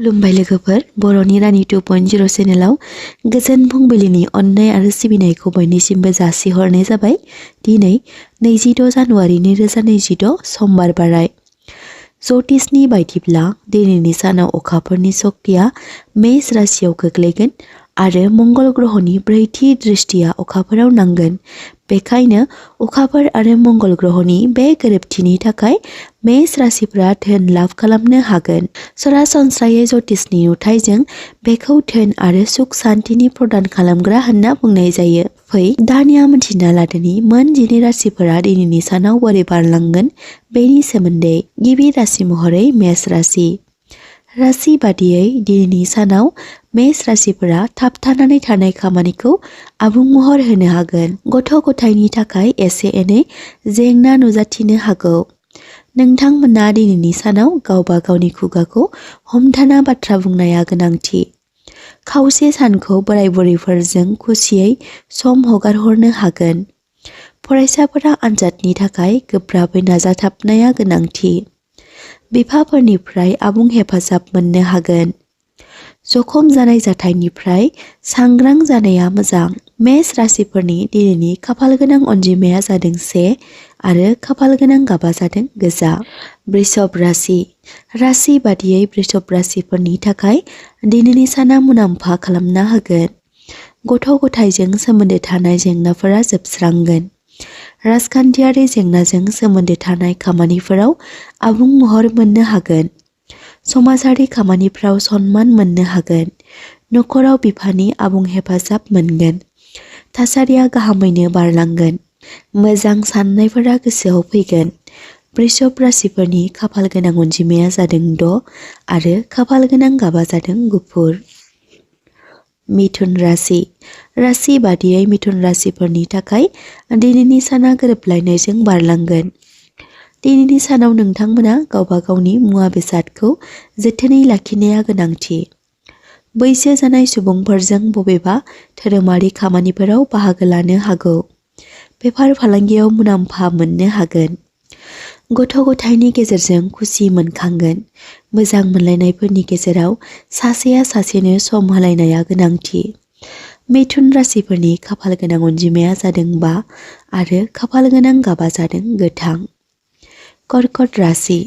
खुलुमबाय लोगोफोर बर'नि रानि 2.0 चेनेलाव गोजोन फुंबिलिनि अननाय आरो सिबिनायखौ बयनिसिमबो जासिहरनाय जाबाय। दिनै 26 जानुवारि 2026 समबार बाराय। ज्योतिषनि बायदिब्ला दिनैनि सानाव अखाफोरनि शक्तिया मेष राशियाव गोग्लैगोन आरो मंगल ग्रहनि ब्रैथि दृष्टिया अखाफोराव नांगोन। बेखायनो अखाफोर आरो मंगल ग्रहनि बे गोरोबथिनि थाखाय मेष राशिफोरा धोन लाभ खालामनो हागोन। सरासनस्रायै ज्योतिषनि नुथायजों बेखौ धोन आरो सुख सान्थिनि प्रदान खालामग्रा होनना बुंनाय जायो। फै दानिया मिथिना लादोनि मोन 12 राशिफोरा दिनैनि सानाव बोरै बारलांगोन बेनि सोमोन्दै। गिबि राशि महरै मेष राशि। राशि बादियै दिनैनि सानाव मेष राशिफोरा थाबथानानै थानाय खामानिखौ आबुं महर होनो हागोन। गथ' गथायनि थाखाय एसे एनै जेंना नुजाथिनो हागौ। नोंथांमोना दिनैनि सानाव गावबा गावनि खुगाखौ हमथाना बाथ्रा बुंनाया गोनांथि। खावसे सानखौ बोराय बुरैफोरजों खुसियै सम हगारहरनो हागोन। फरायसाफोरा आनजादनि थाखाय गोब्राबै नाजाथाबनाया गोनांथि। बिफाफोरनिफ्राय आबुं हेफाजाब मोननो हागोन। जखम जानाय जाथायनिफ्राय सांग्रां जानाया मोजां। मेष राशिफोरनि दिनैनि खाफाल गोनां अनजिमाया जादों 1 आरो खाफाल गोनां गाबा जादों गोजा। वृषभ राशि। राशि बादियै वृषभ राशिफोरनि थाखाय दिनैनि साना मुलाम्फा खालामना होगोन। गथ' गथायजों सोमोन्दो थानाय जेंनाफोरा जोबस्रांगोन। राजखान्थियारि जेंनाजों सोमोन्दो थानाय खामानिफोराव आबुं महर मोननो हागोन। समाजारि खामानिफ्राव सन्मान मोननो हागोन। नखराव बिफानि आबुं हेफाजाब मोनगोन। थासारिया गाहामैनो बारलांगोन। मोजां साननायफोरा गोसोआव फैगोन। वृषभ राशिफोरनि खाफाल गोनां अनजिमाया जादों 6 आरो खाफाल गोनां गाबा जादों गुफुर। मिथुन राशि। राशि बादियै मिथुन राशिफोरनि थाखाय दिनैनि साना गोरोबलायनायजों बारलांगोन। दिनैनि सानाव नोंथांमोना गावबा गावनि मुवा बेसादखौ जोथोनै लाखिनाया गोनांथि। बैसो जानाय सुबुंफोरजों बबेबा धोरोमारि खामानिफोराव बाहागो लानो हागौ। बेफार फालांगियाव मुलाम्फा मोननो हागोन। गथ' गथायनि गेजेरजों खुसि मोनखांगोन। मोजां मोनलायनायफोरनि गेजेराव सासेया सासेनो सम होलायनाया गोनांथि। मिथुन राशिफोरनि खाफाल गोनां अनजिमाया जादों 5 आरो खाफाल गोनां गाबा जादों गोथां। कर्कट राशि।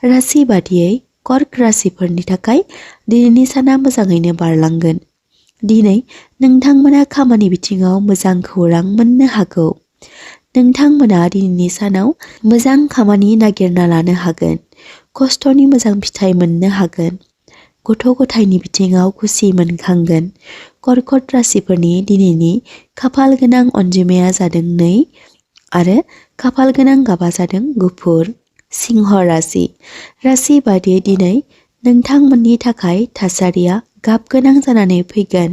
राशि बादियै कर्क राशिफोरनि थाखाय दिनैनि साना मोजाङैनो बारलांगोन। दिनै नोंथांमोना खामानि बिथिङाव मोजां खौरां मोननो हागौ। नोंथांमोना दिनैनि सानाव मोजां खामानि नागिरना लानो हागोन। खस्थ'नि मोजां फिथाइ मोननो हागोन। गथ' गथायनि बिथिङाव खुसि मोनखांगोन। कर्कट राशिफोरनि दिनैनि खाफाल गोनां अनजिमाया जादों 2 आरो खाफाल गोनां गाबा जादों गुफुर। सिंह राशि। राशि बादियै दिनै नोंथांमोननि थाखाय थासारिया गाब गोनां जानानै फैगोन।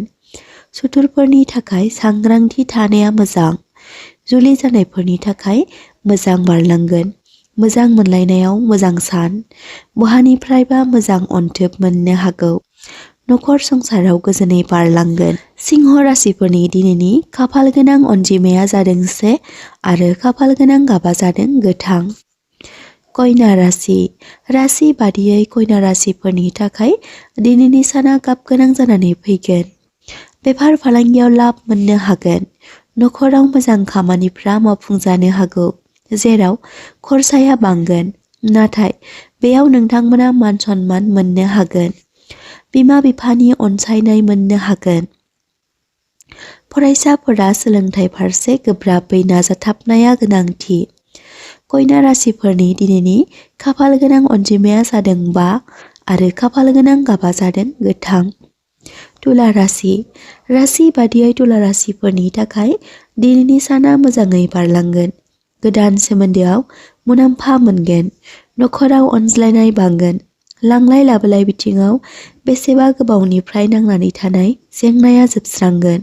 सुथुरफोरनि थाखाय सांग्रांथि थानाया मोजां। जुलि जानायफोरनि थाखाय मोजां बारलांगोन। मोजां मोनलायनायाव मोजां सान। बहानिफ्रायबा मोजां अनथोब मोननो हागौ। नखर संसाराव गोजोनै बारलांगोन। सिंह राशिफोरनि दिनैनि खाफाल गोनां अनजिमाया जादों 1 आरो खाफाल गोनां गाबा जादों गोथां। कन्या राशि। राशि बादियै कन्या राशिफोरनि थाखाय दिनैनि साना गाब गोनां जानानै फैगोन। बेफार फालांगियाव लाब मोननो हागोन। नखराव मोजां खामानिफ्रा मावफुंजानो हागौ जेराव खरसाया बांगोन। नाथाय बेयाव नोंथांमोना मान सन्मान मोननो हागोन। बिमा बिफानि अनसायनाय मोननो हागोन। फरायसाफोरा सोलोंथाइ फारसे गोब्राबै नाजाथाबनाया गोनांथि। कन्या राशिफोरनि दिनैनि खाफाल गोनां अनजिमाया जादों 5 आरो खाफाल गोनां गाबा जादों गोथां। तुला राशि। राशि बादियै तुला राशिफोरनि थाखाय दिनैनि साना मोजाङै बारलांगोन। गोदान सोमोन्दोआव मुलाम्फा मोनगोन। नखराव अनज्लायनाय बांगोन। लांलाय लाबोलाय बिथिङाव बेसेबा गोबावनिफ्राय नांनानै थानाय जेंनाया जोबस्रांगोन।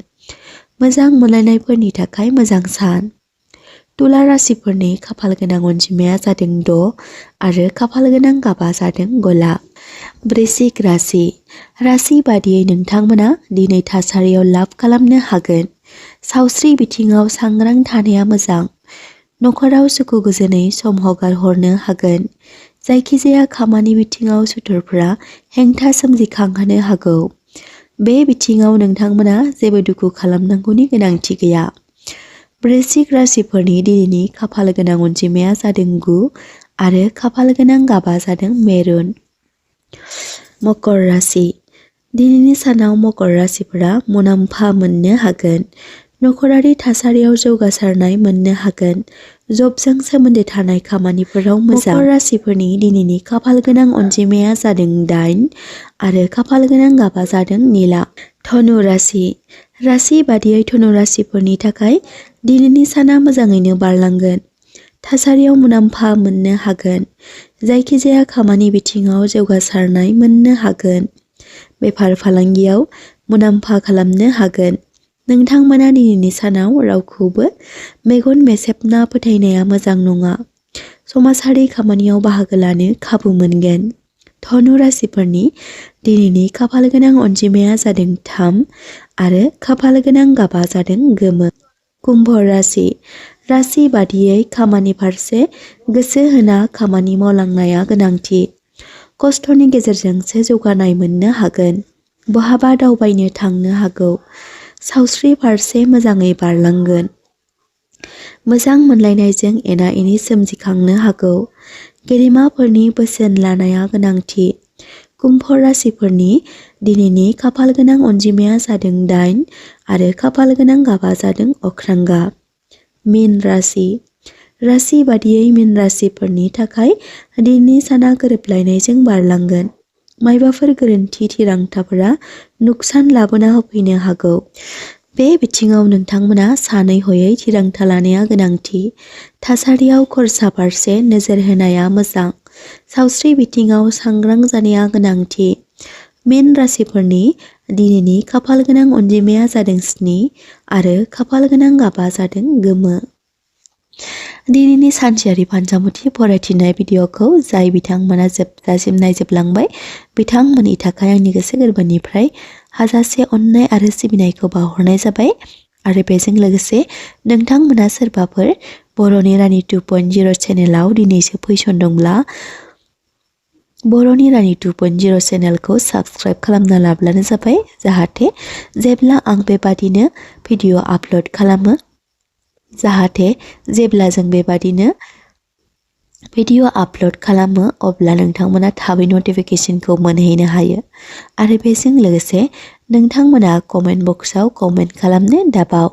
मोजां मोनलायनायफोरनि थाखाय मोजां सान। तुला राशिफोरनि खाफाल गोनां अनजिमाया जादों 6 आरो खाफाल गोनां गाबा जादों गलाब। वृश्चिक राशि। राशि बादियै नोंथांमोना दिनै थासारियाव लाब खालामनो हागोन। सावस्रि बिथिङाव सांग्रां थानाया मोजां। नखराव सुखु गोजोनै सम हगार हरनो हागोन। जायखिजाया खामानि बिथिङाव सुथुरफोरा हेंथा सोमजिखांहोनो हागौ। बे बिथिङाव नोंथांमोना जेबो दुखु खालामनांगौनि गोनांथि गैया। वृश्चिक राशिफोरनि दिनैनि खाफाल गोनां अनजिमाया जादों 9 आरो खाफाल गोनां गाबा जादों मेरुन। मकर राशि दिनैनि सानाव मकर राशिफोरा मुलाम्फा मोननो हागोन। नखरारि थासारियाव जौगासारनाय मोननो हागोन। जबजों सोमोन्दो थानाय खामानिफोराव मोजां। मकर राशिफोरनि दिनैनि खाफाल गोनां अनजिमाया जादों 8 आरो खाफाल गोनां गाबा जादों निला। धनु राशि बादियै धनु राशिफोरनि थाखाय दिनैनि साना मोजाङैनो बारलांगोन। थासारियाव मुलाम्फा मोननो हागोन। जायखिजाया खामानि बिथिङाव जौगासारनाय मोननो हागोन। बेफार फालांगियाव मुलाम्फा खालामनो हागोन। नोंथांमोना दिनैनि सानाव रावखौबो मेगन मेसेबना फोथायनाया मोजां नङा। समाजारि खामानियाव बाहागो लानो खाबु मोनगोन। धनु राशिफोरनि दिनैनि खाफाल गोनां अनजिमाया जादों 3 आरो खाफाल गोनां गाबा जादों गोमो। कुम्भ राशि बादियै खामानि फारसे गोसो होना खामानि मावलांनाया गोनांथि। खस्थ'नि गेजेरजोंसो जौगानाय मोननो हागोन। बहाबा दावबायनो थांनो हागौ। सावस्रि फारसे मोजाङै बारलांगोन। मोजां मोनलायनायजों एना एनि सोमजिखांनो हागौ। गेदेमाफोरनि बोसोन लानाया गोनांथि। कुम्भ राशिफोरनि दिनैनि खाफाल गोनां अनजिमाया जादों 8 आरो खाफाल गोनां गाबा जादों अख्रां गाब। मीन राशि बादियै मीन राशिफोरनि थाखाय दिनैनि साना गोरोबलायनायजों बारलांगोन। मायबाफोर गोरोन्थि थिरांथाफोरा नुकसान लाबोना होफैनो हागौ। बे बिथिङाव नोंथांमोना सानै हयै थिरांथा लानाया गोनांथि। थासारियाव खरसा फारसे नोजोर होनाया मोजां। सावस्रि बिथिङाव सांग्रां जानाया गोनांथि। मीन राशिफोरनि दिनैनि खाफाल गोनां अनजिमाया जादों 7 आरो खाफाल गोनां गाबा जादों गोमो। दिनैनि सानसेयारि फानजामुथि फरायथिनाय भिडिअखौ जाय बिथांमोना जोबजासिम नायजोबलांबाय बिथांमोननि थाखाय आंनि गोसो गोरबोनिफ्राय हाजासे अननाय आरो सिबिनायखौ बावहरनाय जाबाय। आरो बेजों लोगोसे नोंथांमोना सोरबाफोर बर'नि रानि 2.0 चेनेलाव दिनैसो फैसनदोंब्ला बर'नि रानि 2.0 चेनेलखौ साबस्क्राइब खालामना लाब्लानो जाबाय। जाहाथे जेब्ला आं बेबादिनो भिडिअ आपल'ड खालामो अब्ला नोंथांमोना थाबै नटिफिकेसनखौ मोनहैनो हायो। आरो बेजों लोगोसे नोंथांमोना कमेन्ट बक्सआव कमेन्ट खालामनो दाबाव।